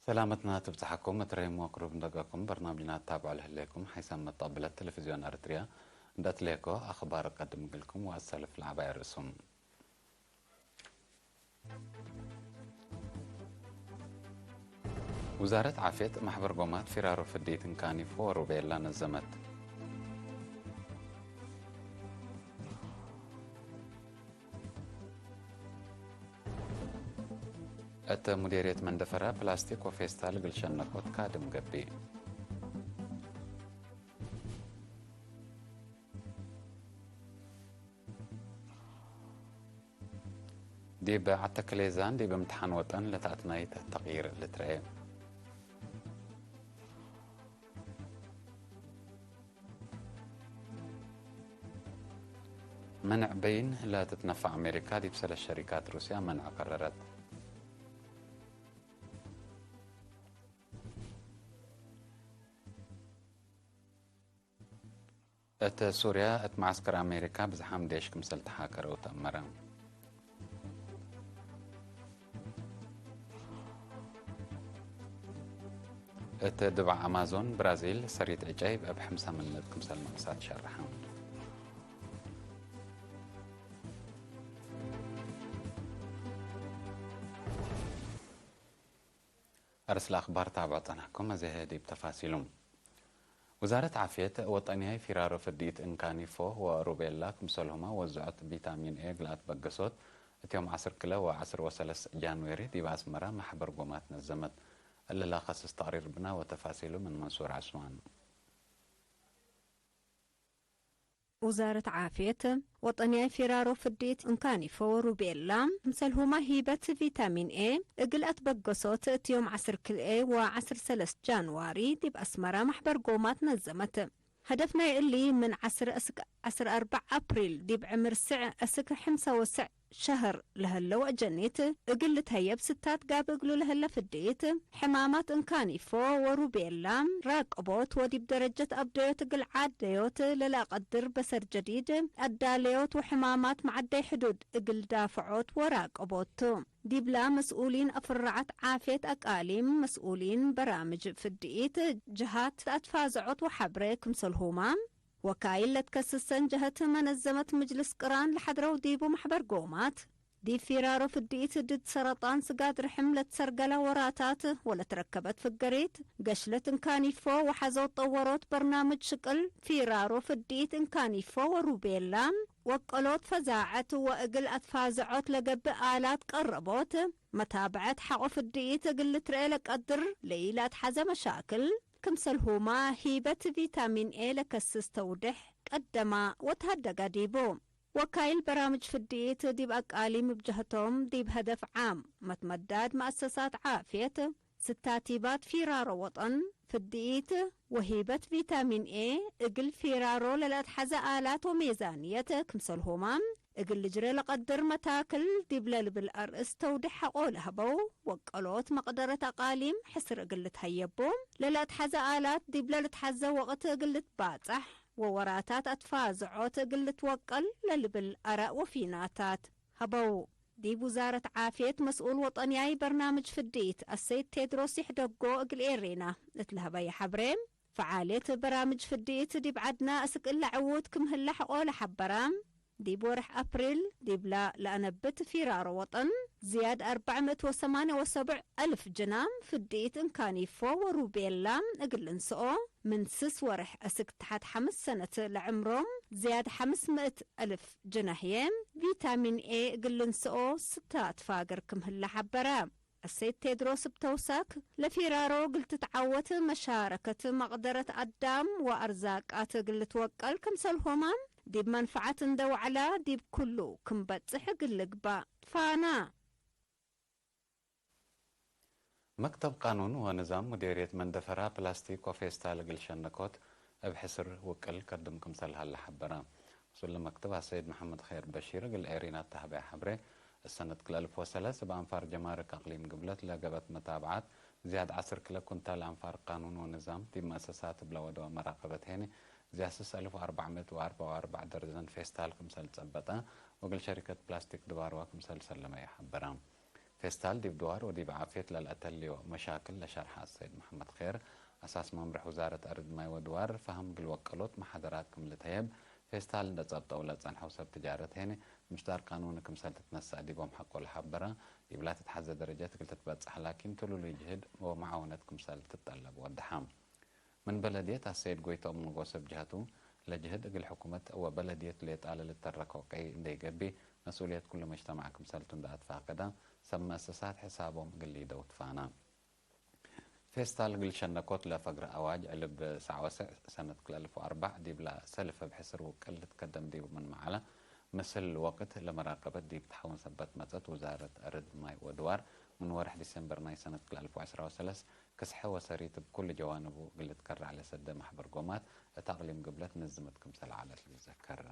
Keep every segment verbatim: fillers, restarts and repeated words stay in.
ሰላመትና ትብጽሐኩም፣ እት ሬም ወቅሩብ እንደቀኩም በርናምጅና ትታብዑ ለህሌኩም፣ ሐይሳም መትቀብለት ቴሌቪዝዮን ኤረትርያ እንደ አትሌኮ አኽባር እቀድም እግልኩም ወአሰልፍ ለዐባይ ርእሱም። ውዛረት ዓፍየት፣ መሕበር ጎማት ፊራሮ ፍዲት እንካኒፎ ወሩቤላ ነዘመት። እት ሙዴርየት መንደፈራ ፕላስቲክ ወፌስታል እግል ሸነኮት ካድም ገብእ። ዲብ ዐተክ ሌዛን ዲብ እምትሓን ወጠን ለተአትናይት ተቅይር ልትረኤ። መንዕ በይን ለትትነፈዕ አሜሪካ ዲብ ሰለስ ሸሪካት ሩስያ መንዕ ቀረረት። እት ሱርያ እት መዓስከር አሜሪካ ብዝሓም ዴሽ ክምሰል ተሓከረው ተአመረ። እት ድባዕ አማዞን ብራዚል ሰሪት ዕጨይ እብ ሕምሳ ምንት ክምሰል ነቅሳት ሸርሐ። አርእስ ለአኽባር ታብዖ ጸናሕኩም፣ አዜ ዲብ ተፋሲሉ። ውዛረት ዓፍየት ወጠንያይ ፊራሮ ፍዲት እንካኒፎ ወሩቤላ ክምሰልሁመ ወዝዖት ቪታሚን ኤ እግል አትበገሶት፣ እት ዮም ዐስር ክለ ወዐስር ወሰለስ ጃንዌሪ ዲብ አስመረ መሕበር ጎማት ነዘመት። እሊ ለከስስ ተቅሪር ብና ወተፋሲሉ ምን መንሱር ዐስማን። ውዛረት ዓፍየት ወጠንያይ ፊራሮ ፍዲት እንካኒፎ ወሩቤላ፣ ክምሰልሁመ ሂበት ቪታሚን ኤ እግል አትበገሶት እት ዮም ዐስር ክልኤ ወዐስር ሰለስ ጃንዋሪ ዲብ አስመረ መሕበር ጎማት ነዘመት። ሀደፍ ናይ እሊ ምን ዐስር እስክ ዐስር አርበዕ አፕሪል ዲብ ዕምር ስዕ እስክ ሕምሰ ወስዕ ሸህር ለህለው አጀኒት እግል ልትሀየብ ስታት ጋብእ እግሉ ለህለ ፍዲት፣ ሕማማት እንካኒፎ ወሩቤላ ራቅቦት ወዲብ ደረጀት አብደዮት እግል ዓደዮት ለለአቀድር በሰር ጀዲድ አዳለዮት ወሕማማት መዐደይ ሕዱድ እግል ዳፍዖት ወራቅቦት ቱ። ዲብላ መስኡሊን አፍራዓት ዓፍየት አቃሊም፣ መስኡሊን በራምጅ ፍድኢት፣ ጀሃት አትፋዘዖት ወሐብሬ ክምሰልሁማ፣ ወካይል ለትከስሰን ጀሀት መነዘመት ምጅልስ ቅራን ለሐድረው ዲቡ መሕበር ጎማት፣ ዲብ ፊራሮ ፍድኢት ድድ ሰረጣን ስጋድ ርሕም ለትሰርገለ ወራታት ወለትረከበት ፍገሪት፣ ገሽለት እንካኒፎ ወሐዘው ጠወሮት በርናምጅ ሽቅል ፊራሮ ፍድኢት እንካኒፎ ወሩቤላ፣ ወቀሎት ፈዛዐት ወእግል አትፋዘዖት ለገብእ አላት ቀረቦት፣ መታብዐት ሐቆ ፍድኢት እግል ልትረኤ ለቀድር ለኢለአትሐዘ መሻክል፣ ክምሰልሁማ ሂበት ቪታሚን ኤ ለከስስ ተውድሕ ቀደማ ወተሀደጋ ዲቡ። ወካይል በራምጅ ፍድኢት ዲብ አቃሊም እብ ጀህቶም፣ ዲብ ሀደፍ ዓም መትመዳድ መአሰሳት ዓፍየት፣ ስታቲባት ፊራሮ ወጠን፣ ፍድኢት ወሂበት ቪታሚን ኤ እግል ፊራሮ ለለአትሐዘ አላት ወሜዛንየት ክምሰልሁማ፣ እግል ልጅረ ለቀድር መታክል ዲብለ ልብል አርእስ ተውድሕ ሐቆ ለሀበው ወቀሎት መቅደረት አቃሊም ሕስር እግል ልትሀየቡ፣ ለለአትሐዘ አላት ዲብለ ልትሐዘ ወቅት እግል ልትባጻሕ ወወራታት አትፋዝዖት እግል ልትወቀል ለልብል አራእ ወፊናታት ሀበው። ዲብ ውዛረት ዓፍየት መስኡል ወጠንያይ በርናምጅ ፍድኢት አሰይድ ቴድሮስ ይሕደጎ እግል ኤሬና እት ለሀበየ ሐብሬ፣ ፈዓልየት በራምጅ ፍድኢት ዲብ ዐድና እስክ እለ ዕዉት ክም ህለ ሐቆ ለሐበራ፣ ዲብ ወርሕ አፕሪል ዲብላ ለአነብት ፊራሮ ወጠን፣ ዝያድ አርበዕ ምእት ወሰማንየ ወሰቡዕ አልፍ ጅናም ፍድኢት እንካኒፎ ወሩቤላ እግል ልንስኦ፣ ምን ስስ ወርሕ እስክ ተሐት ሐምስ ሰነት ለዕምሮም ዝያድ ሐምስ ምእት አልፍ ጅናህዬ ቪታሚን ኤ እግል ልንስኦ ስታት ፋግር ክም ህለ ሐበረ። አሰይድ ቴድሮስ እብ ተውሳክ፣ ለፊራሮ እግል ትትዓወት መሻረከት መቅደረት አዳም ወአርዛቃት እግል ልትወቀል ክምሰልሆማ፣ ዲብ መንፈዐት እንደ ወዐላ ዲብ ኩሉ ክም በጽሕ እግል ልግባእ ፋና። መክተብ ቃኑን ወንዛም ሙዴርየት መንደፈራ ፕላስቲክ ወፌስታል እግል ሸነኮት እብ ሕስር ውቅል ቀድም ክምሰል ሀለ ሐበረ። መስኡል መክተብ አሰይድ መሐመድ ኸይር በሺር እግል ኤሪና ተሀበየ ሐብሬ፣ እሰነት ክልኤ አልፍ ወሰለስ እብ አንፋር ጀማርክ አቅሊም ግብለት ለገብአት መታብዓት ዝያድ ዐስር ክለ ኩንታል አንፋር ቃኑን ወንዛም ዲብ መአሰሳት እብ ለወደወ መራቀበት ሄኒ፣ ዝያድ ስስ አልፍ ወአርበዕ ምእት ወአርበዕ ወአርበዕ ደርዘን ፌስታል ክምሰል ጸበጠ ወእግል ሸሪከት ፕላስቲክ ድባርዋ ክምሰል ሰለመየ ሐበረ። ፌስታል ዲብ ድዋር ወዲብ ዓፍየት ለልአተልዮ መሻክል ለሸርሐ አሰይድ መሐመድ ኼር፣ አሳስ መምርሕ ውዛረት አርድ ማይ ወድዋር፣ ፈሀም እግል ወቀሎት መሓደራት ክም ልትሀየብ፣ ፌስታል እንዴ ጸብጠው ለጸንሐው ሰብ ትጃረት ሄነ፣ ምሽዳር ቃኑኒ ክምሰል ትትነሰእ ዲቦም ሐቆ ለሐበረ፣ ዲብላ ትትሐዜ ደረጀት እግል ትትበጸሕ ላኪን፣ ትሉሉይ ጅህድ ወመዓወነት ክምሰል ትጠለብ ወደሐ። ምን በለድየት አሰይድ ጎይትኦም መጎሰ እብ ጀሀቱ፣ ለጅህድ እግል ሕኩመት ወበለድየት ሌጣ ለልተረከው ቀይ እንዴ ኢገብእ፣ መስኡልየት ኩሉ መጅተማዕ ክምሰልቱ እንዴ አትፋቀደ፣ ሰብ መአሰሳት ሕሳቦም እግል ሊደው ትፋነ። ፌስታል እግል ሸነኮት ለፈግረ አዋጅ ዕልብ ሳዕ ወስዕ ሰነት ክልኤ አልፍ ወአርበዕ ዲብለ ሰልፍ እብ ሕስር ውቅል ልትከደም ዲቡ ምንመ ዐለ፣ ምስል ወቅት ለመራቀበት ዲብ ተሐውን ሰበት መጸት ውዛረት አርድ ማይ ወድዋር ምን ወርሕ ዲሴምበር ናይ ሰነት ክልኤ አልፍ ወዐስራ ወሰለስ ክስሐ ወሰሪት እብ ኩሉ ጀዋንቡ እግል ልትከረዕ ለሰደ መሕበር ጎማት እት አቅሊም ግብለት ንዝመት ክምሰል ዐለት ልትዘከር።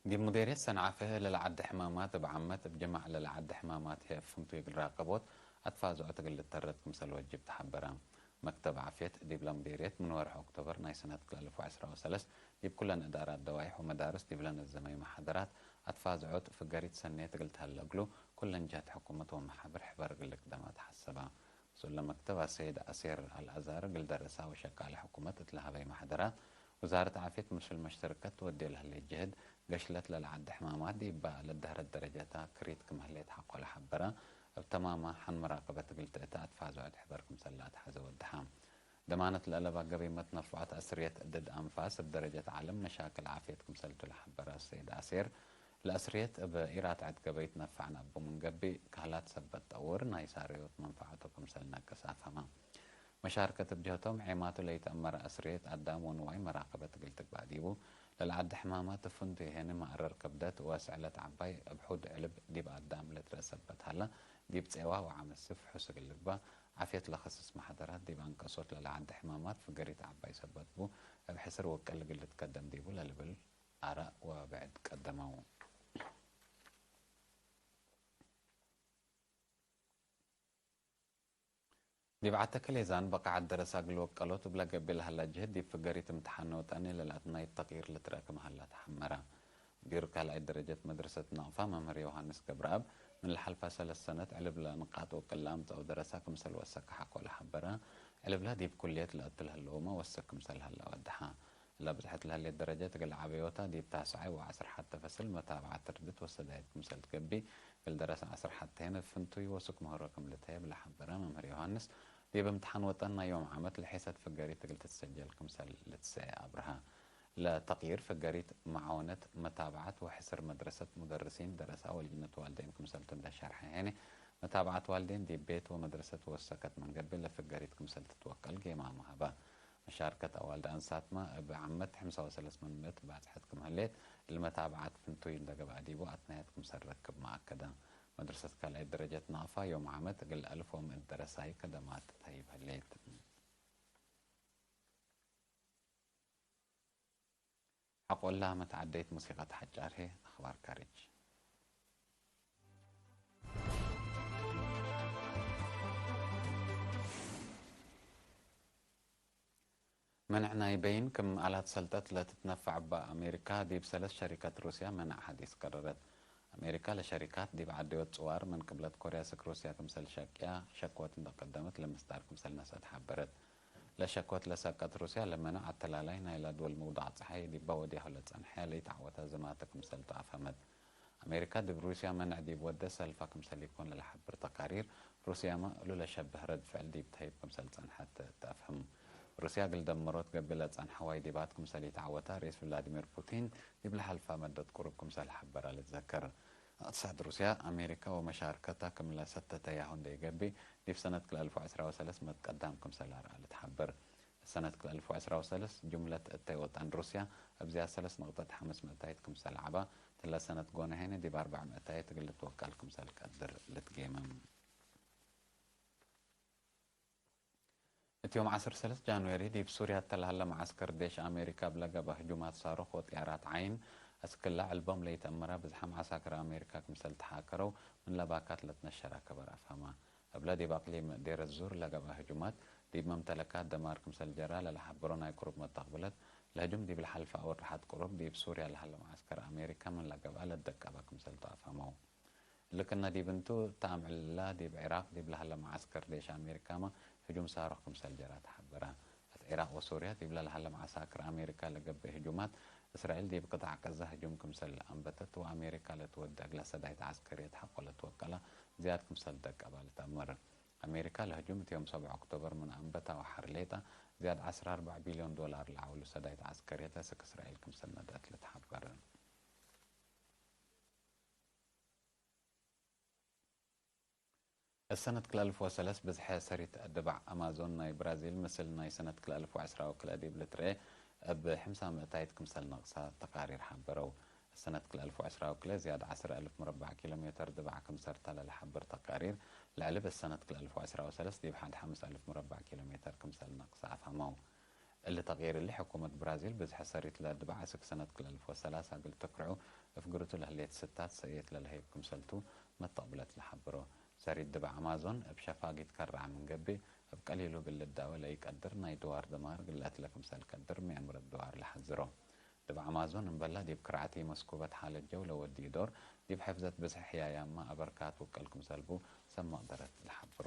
ዲብ ሙዴርየት ሰንዓፈ ለለዐደ ሕማማት እብ ዓመት እብ ጅማዕ ለለዐደ ሕማማት ህይ እብ ፍንቱይ እግል ራቀቦት አትፋዝዖት እግል ልተረት ክምሰል ወጅብ ተሐበረ። መክተብ ዓፍየት ዲብለ ሙዴርየት ምን ወርሕ ኦክቶበር ናይ ሰነት ክልኤ አልፍ ወዐስራ ወሰለስ ዲብ ኩለን እዳራት ደዋይሕ ወመዳርስ ዲብለ ነዘመዩ መሓደራት አትፋዝዖት ፍገሪት ሰኔት እግል ተሀለ እግሉ ኩለን ጀሀት ሕኩመት ወመሓብር ሕበር እግል ልቅደመ ተሐሰበ። መስኡል ለመክተብ አሰይድ አሴር አልአዛር እግል ደረሳ ወሸቃለ ሕኩመት እት ለሀበዩ መሕደራት፣ ውዛረት ዓፍየት ምስል መሽተርከት ትወዴ ለህሌት ጅህድ፣ ገሽለት ለለዐደ ሕማማት ዲባ ለደህረት ደረጀታ ክሪት ክም ህሌት ሐቆ ለሐበረ፣ እብ ተማመ ሐን መራቀበት እግል ትእተ አትፋዝዖት ሕበር ክምሰል ለአትሐዘ ወደሐ። ደማነት ለአለባ ገበይ መትነፍዖት አስርየት ድድ አንፋስ እብ ደረጀት ዓለም መሻክል ዓፍየት ክምሰልቱ ለሐበረ አሰይድ አሴር፣ ለአስርየት እብ ኢራትዐት ገበይ ትነፈዕነ እቡ ምን ገብእ፣ ከህላት ሰበት ጠውር ናይ ሳርዮት መንፈዐቱ ክምሰል ነቅስ አፍሀመ። መሻርከት እብ ጀህቶም፣ ዔማቱ ለኢተአመረ አስርየት አዳም ወንዋይ መራቀበት እግል ትግባእ ዲቡ፣ ለለዐደ ሕማማት እብ ፍንቱይ ሄነ መአረር ክብደት ወስዕለት ዐባይ እብ ሑድ ዕልብ ዲብ አዳም ልትረእ ሰበት ሀለ፣ ዲብ ጼዋ ወዓመት ስፍ ሕስ እግል ልግባእ፣ ዓፍየት ለከስስ መሓደራት ዲብ አንቀሶት ለለዐደ ሕማማት ፍገሪት ዐባይ ሰበት ቡ፣ እብ ሕስር ውቅል እግል ልትከደም ዲቡ ለልብል አራእ ወብዕድ ቀደመው። ዲብ ዐተከ ሌዛን በቃዐት ደረሳ እግል ወቀሎት እብ ለገብእ ለሀላ ጅህድ፣ ዲብ ፍገሪት እምትሓን ወጠኒ ለለአትናይት ተቅይር ልትረአ ክም ሀላ ተሐመረ። ሙዲር ካልኣይት ደረጀት መድረሰት ናቅፋ መምህር ዮሃንስ ገብረአብ፣ ምን ለሐልፈ ሰለስ ሰነት ዕልብለ ንቃጥ ውቅል ለአምጸአው ደረሳ ክምሰል ወሰከ ሐቆ ለሐበረ፣ ዕልብለ ዲብ ኩልየት ለእትለ ህለውመ ወሰክ ክምሰል ሀለ ወደሐ። እለ ብጽሐት ለህሌት ደረጀት እግል ዐበዮታ ዲብ ታስዓይ ወዐስር ሐቴ ፈስል መታብዐት ትርድት ወሰዳይት ክምሰል ትገብእ፣ እግል ደረሰ ዐስር ሐቴ ህነ ፍንቱይ ወሱክ ምህሮ ክም ልትሀየብ ለሐበረ መምህር ዮሃንስ፣ ዲብ እምትሓን ወጠን ናይ ዮም ዓመት ለሒሰት ፍገሪት እግል ትትሰጀል ክምሰል ልትሰኤ አብርሀ። ለተቅይር ፍገሪት መዓወነት መታብዐት ወሕስር መድረሰት ሙደርሲን ደረሳ ወልጅነት ዋልዴን ክምሰልቱ እንዴ ሸርሐ ሄነ፣ መታብዐት ዋልዴን ዲብ ቤት ወመድረሰት ወሰከት ምን ገብእ ለፍገሪት ክምሰል ትትወቀል ጌማመ ሀበ። መሻርከት አዋልድ አንሳትመ እብ ዓመት ሐምሳ ወሰለስ ምን ምእት ባጽሐት ክም ህሌት፣ እሊ መታብዐት ፍንቱይ እንዴ ገብአ ዲቡ አትናየት ክምሰል ረክብመ አከደ። መድረሰት ካልኣይት ደረጀት ናቅፋ ዮም ዓመት እግል አልፍ ወምእት ደረሳይ ከደማት ተህይብ ህሌት። ሐቆላ መትዓደይት ሙሲቀት ሐጫር ህዬ አኽባር ካርጅ። መንዕ ናይ በይን ክም አላት ሰልጠት ለትትነፈዕ እበ አሜሪካ፣ ዲብ ሰለስ ሸሪካት ሩስያ መንዕ ሐዲስ ቀረረት። አሜሪካ ለሸሪካት ዲብ ዐደዮት ጽዋር ምን ቅብለት ኮርያ ስክ ሩስያ ክምሰል ሸቅያ ሸክወት እንደ ቀደመት ለምስዳር ክምሰል ነስአት ሐበረት። ለሸክወት ለሰቀት ሩስያ ለመንዕ አተላላይ ናይላ ድወል ምውዳቅ ጸሓይ ዲበ ወድያሁ ለጸንሐ ለኢተዐወተ ዝማተ ክምሰል ተአፍሀመት። አሜሪካ ዲብ ሩስያ መንዕ ዲብ ወደ ሰልፋ ክምሰል ኢኮን ለለሐብር ተቃሪር፣ ሩስያመ እሉ ለሸብህ ረድ ፍዕል ዲብ ተህይብ ክምሰል ጸንሐት ተአፍህም። ሩስያ እግል ደመሮት ገብእ ለጸንሐ ዋይዲባት ክምሰል ኢተዐወተ ርኢስ ቭላዲሚር ፑቲን ዲብ ለሐልፋ መደት ቅሩብ ክምሰል ሐበረ ልትዘከር። እቅትሳድ ሩስያ፣ አሜሪካ ወመሻርከታ ክም ለሰተተያሁ እንዴ ኢገብእ፣ ዲብ ሰነት ክልኤ አልፍ ወዐስራ ወሰለስ መትቀዳም ክምሰል አርአ ልትሐበር። ሰነት ክልኤ አልፍ ወዐስራ ወሰለስ ጅምለት እተይ ወጠን ሩስያ እብ ዝያድ ሰለስ ነቅጠት ሐምስ ምእታይት ክምሰል ዐባ፣ እትለ ሰነት ጎነ ሄነ ዲብ አርበዕ ምእታይት እግል ልትወቀል ክምሰል ቀድር ልትጌመም። እት ዮም ዐስር ሰለስ ጃንዌሪ ዲብ ሱርያ እተ ለሀለ መዓስከር ዴሽ አሜሪካ እብ ለገብአ ህጁማት ሳሩክ ወጥያራት ዓይን አስክላ ዕልቦም ለኢተአመረ ብዝሓም ዐሳክር አሜሪካ ክምሰል ተሓከረው ምን ለባካት ለትነሸረ ከበር አፍሀመ። እብለ ዲብ አቅሊም ዴር ዙር ለገብአ ህጁማት፣ ዲብ መምተለካት ደማር ክምሰል ጀራ ለለሐብሮ ናይ ቅሩብ መታቅብለት፣ ለህጁም ዲብ ለሐልፈ አወርሐት ቅሩብ ዲብ ሱርያ ለሀለ መዓስከር አሜሪካ ምን ለገብአ ለትደቀበ ክምሰልቱ አፍሀመው። እሊ ክእነ ዲብ እንቱ፣ እተ አምዕል እላ ዲብ ዒራቅ ዲብ ለሀለ መዓስከር ዴሽ አሜሪካመ ህጁም ሳሩክ ክምሰል ጀረ ተሐበረ። እት ዒራቅ ወሱርያ ዲብለ ለሀለ መዓሳክር አሜሪካ ለገብእ ህጁማት፣ እስራኤል ዲብ ቅጣዕ ቀዛ ህጁም ክምሰል አንበተት ወአሜሪካ ለትወዴ እግለ ሰዳይት ዐስከርየት ሐቆ ለትወቀላ ዝያድ ክምሰል ደቀባ ልትአመር። አሜሪካ ለህጁም እት ዮም ሰብዕ ኦክቶበር ምን አንበታ ወሐር ሌጠ፣ ዝያድ ዐስር አርበዕ ቢልዮን ዶላር ለዐውሉ ሰዳይት ዐስከርየት አስክ እስራኤል ክምሰል ነድአት ልትሐበር። እሰነት ክልኤ አልፍ ወሰለስ ብዝሐ ሰሪት ድባዕ አማዞን ናይ ብራዚል ምስል ናይ ሰነት ክልኤ አልፍ ወዐስራ ወክልኤ ዲብ ልትርኤ እብ ሕምሳ ምእታይት ክምሰል ነቅሳ ተቃሪር ሐበረው። እሰነት ክልኤ አልፍ ወዐስራ ወክልኤ ዝያድ ዐስር አልፍ ሙረባዕ ኪሎ ሜተር ድባዕ ክም ሰርተ ለለሐብር ተቃሪር፣ ለዐሊ እሰነት ክልኤ አልፍ ወዐስራ ወሰለስ ዲብ ሐድ ሐምስ አልፍ ሙረባዕ ኪሎ ሜተር ክምሰል ነቅሳ አፍሀመው። እሊ ተቅይር እሊ፣ ሕኩመት ብራዚል ብዝሐ ሰሪት ለድባዕ አስክ ሰነት ክልኤ አልፍ ወሰላሳ እግል ትክርዑ እፍግርቱ ለህሌት ስታት ሰእየት ለልሀይብ ክምሰልቱ መተቅብለት ለሐብሮ። ሰሪት ድባዕ አማዞን እብ ሸፋግ ኢትከረዕ ምን ገብእ፣ እብ ቀሊሉ እግል ልዳወ ለኢቀድር ናይ ድዋር ደማር እግል ለአትለ ክምሰል ቀድር ሚአምረት ድዋር ለሐዝሮ። ድባዕ አማዞን እምበላ ዲብ ክርዐት ኢመስኩበት ሓለት ጀው ለወድዩ ዶር፣ ዲብ ሕፍዘት ብዝሐ ሕያያማ አበርካት ውቀል ክምሰልቡ ሰብ መቅደረት ለሐብሮ።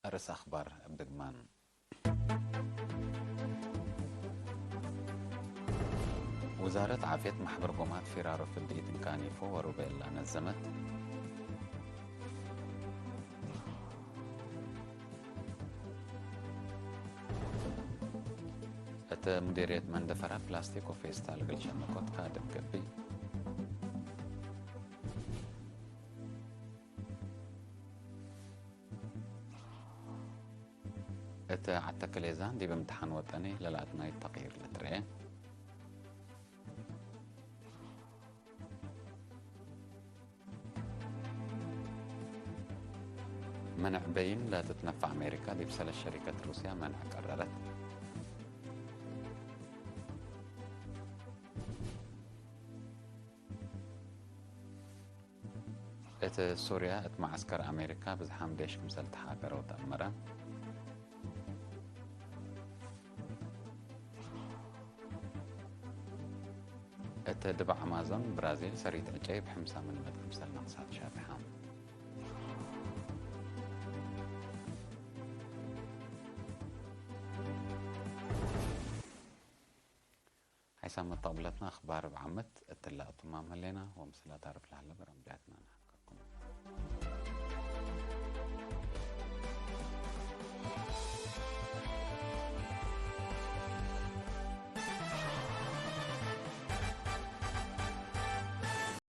ርእስ አኽባር እብ ድግማን። ውዛረት ዓፍየት፣ መሕበር ጎማት ፊራሮ ፍልጥኢት እንካኒፎ ወሩበ እላ ነዘመት። እት ሙዲርየት መንደፈራ ፕላስቲክ ወፌስታል እግል ሸንኮት ካድም ገብእ። እት ዐተክ ሌዛን ዲብ እምትሓን ወጠኒ ለለአትናይት ተቅይር ልትርኤ። መንዕ በይን ለትትነፈዕ አሜሪካ ዲብ ሰለስ ሸሪከት ሩስያ መንዕ ቀረረት። እት ሱርያ እት መዐስከር አሜሪካ ብዝሓም ዴሽ ክምሰል ተሓገረው ተአመረ። እት ድባዕ አማዞን ብራዚል ሰሪት ዕጨይ እብ ሕምሳ ምን ምእት ክምሰል ነቅሳ ትሻብሐ። ሐይሳም መተቅብለትና አኽባር እብ ዓመት እትለ አቱማም ህሌና፣ ወምስለ ታርፍ ለሀለ በረምጃትና ነሐልከኩም።